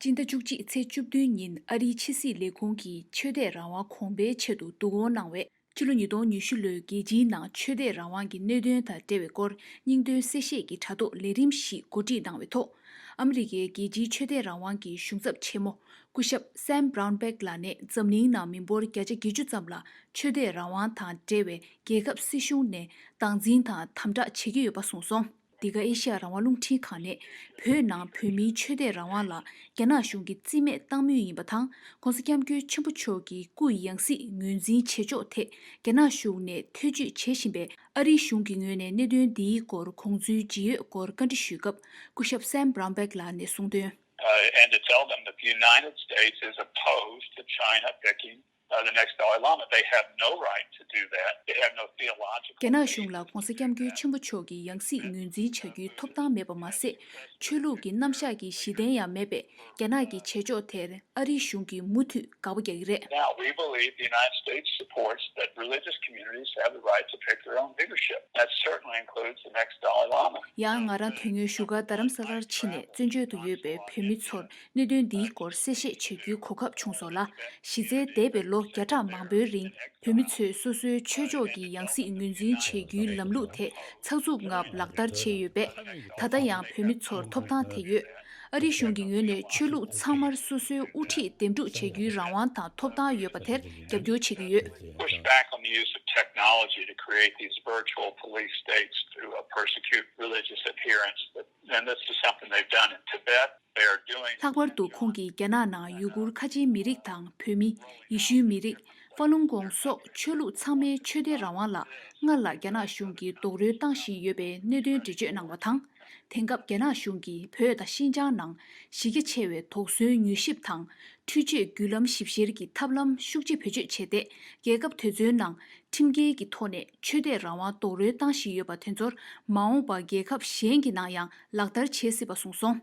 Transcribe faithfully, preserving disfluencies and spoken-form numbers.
སྤྱི་ཟླ་བཅུ་གཅིག་ཚེས་བཅུ་བདུན་ཉིན་ཨ་རིའི་ཕྱི་སྲིད་ལས་ཁུངས་ཀྱིས་ཆོས་དད་རང་དབང་གོང་འཕེལ་ཆེད་དུ་བསྡུ་སྐོང་གནང་བའི་ཕྱི་ལོ་ཉིས་སྟོང་ཉི་ཤུ་ལོའི་རྒྱལ་སྤྱིའི་ནང་ཆོས་དད་རང་དབང་གི་གནད་དོན་དང་འབྲེལ་བའི་སྐོར་སྙིང་དོན་གསལ་བཤད་ཀྱི་དྲ་ཐོག་ལས་རིམ་ཞིག་གོ་སྒྲིག་གནང་བའི་ཐོག་ཨ་མི་རི་ཀའི་རྒྱལ་སྤྱིའི་ཆོས་དད་རང་དབང་གི་གཞུང་ཚབ་ཆེན་མོ་སྐུ་ཞབས་Sam Brownback་ལགས་ནས་འཛམ་གླིང་ནང་མི་འབོར་བརྒྱ་ཆ་བརྒྱད་ཅུ་ཙམ་ལ་ཆོས་དད་རང་དབང་དང་འབྲེལ་བའི་རྒྱལ་ཁབ་སྲིད་གཞུང་ནས་སྟངས་འཛིན་དང་དམ་དྲག་བྱེད་ཀྱི་ཡོད་པ་གསུངས་སོང་། འདི་ག་ཨེ་ཤ་ཡ་རང་དབང་རླུང་འཕྲིན་ཁང་ནས་བོད་ནང་བོད་མིའི་ཆོས་དད་རང་དབང་ལ་རྒྱ་ནག་གཞུང་གིས་རྩིས་མེད་བཏང་མུས་ཡིན་པ་དང་། ྋགོང་ས་ྋསྐྱབས་མགོན་ཆེན་པོ་མཆོག་གི་སྐུའི་ཡང་སྲིད་ངོས་འཛིན་བྱེད་ཕྱོགས་ཐད་རྒྱ་ནག་གཞུང་ནས་ཐེ་བྱུས་བྱེད་བཞིན་པའི་ཨ་རིའི་གཞུང་གི་ངོས་ནས་གནད་དོན་འདིའི་སྐོར་དགོངས་ཚུལ་ཇི་ཡོད་སྐོར་བཀའ་འདྲི་ཞུས་སྐབས། སྐུ་ཞབས་Sam Brownback་ལགས་ནས་གསུངས་དོན། Uh, and to tell them that the United States is opposed to China picking uh, the next Dalai Lama. They have no right to do that. They have no theological རྒྱ་ནག་གཞུང་ལ་ྋགོང་ས་ྋསྐྱབས་མགོན་ཆེན་པོ་མཆོག་གི་ཡང་སྲིད་ངོས་འཛིན་བྱ་རྒྱུའི་ཐོབ་ཐང་མེད་པ་མ་ཟད། ཆོས་ལུགས་ཀྱི་རྣམ་གཞག་གི་གཞི་རྟེན་ཡང་མེད་པས། རྒྱ་ནག་གི་བྱེད་ཕྱོགས་དེར་ཨ་རིའི་གཞུང་གིས་མུ་མཐུད་དགག་པ་རྒྱག་གི་རེད། Now, we believe the United States supports that religious communities have the right to pick their own leadership. That's certainly includes the next Dalai Lama. ཡང་ང་རང་དོན་དངོས་བཞུགས་སྒར་རྡ་རམ་ས་ལར་ཕྱིན་ནས་བཙན་བྱོལ་དུ་ཡོད་པའི་བོད་མི་ཚོར་གནད་དོན་འདིའི་སྐོར་གསལ་བཤད་བྱེད་རྒྱུའི་གོ་སྐབས་བྱུང་སོང་ལ། གཞི་རྩའི་འདས་པའི་ལོ་བརྒྱ་ཕྲག་མང་པོའི་རིང་བོད་མི་ཚོས་སོ་སོའི་ཆོས་ཕྱོགས་ཀྱི་ཡང་སྲིད་ངོས་འཛིན་བྱེད་རྒྱུའི་ལམ་ལུགས་དེ་ཚགས་ཚུད་ངང་ལག་བསྟར་བྱས་ཡོད་པས། ད་ལྟ་ཡང་བོད་མི་ཚོར་ཐོབ་ཐང་དེ་ཡོད། ཨ་རིའི་གཞུང་གི་ངོས་ནས་ཆོས་ལུགས་ཚང་མར་སོ་སོའི་དབུ་ཁྲིད་འདེམས་སྒྲུག་བྱེད་རྒྱུའི་རང་དབང་དང་ཐོབ་ཐང་ཡོད་པ་དེར་རྒྱབ་སྐྱོར་བྱེད་ཀྱི་ཡོད། Push back on the use of technology to create these virtual police states to uh, persecute religious adherents. And this is something they've done in Tibet. They are doing. ལྷག་པར་དུ་ཁོང་གིས་རྒྱ་ནག་ནང་ཡུ་གུར་ཁ་ཆེའི་མི་རིགས་དང་བོད་མི། ཡེ་ཤུའི་མི་རིགས། ཧྥ་ལུང་གོང་སོགས་ཆོས་ལུགས་ཚང་མའི་ཆོས་དད་རང་དབང་ལ་སྔར་ལ་རྒྱ་ནག་གཞུང་གིས་རྡོག་རོལ་བཏང་བཞིན་ཡོད་པའི་གནད་དོན་འགྲེལ་བརྗོད་གནང་བ་དང་། དེང་སྐབས་རྒྱ་ནག་གཞུང་གིས་བོད་དང་ཤིན་ཅང་ནང་གཞི་རྒྱ་ཆེ་བའི་དོགས་ཟོན་མྱུལ་ཞིབ་དང་། འཕྲུལ་ཆས་བརྒྱུད་ལམ་ཞིབ་བཤེར་གྱི་ཐབས་ལམ་ཤུགས་ཆེ་བེད་སྤྱོད་བྱས་ཏེ། རྒྱལ་ཁབ་དེ་ཚོའི་ནང་ཁྲིམས་འགལ་གྱི་ཐོག་ནས་ཆོས་དད་རང་དབང་རྡོག་རོལ་བཏང་བཞིན་ཡོད་པ་དེ་ཚོར་མ་འོངས་པར་རྒྱལ་ཁབ་གཞན་གྱི་ནང་ཡང་ལག་བསྟར་བྱེད་སྲིད་པ་གསུངས་སོང་།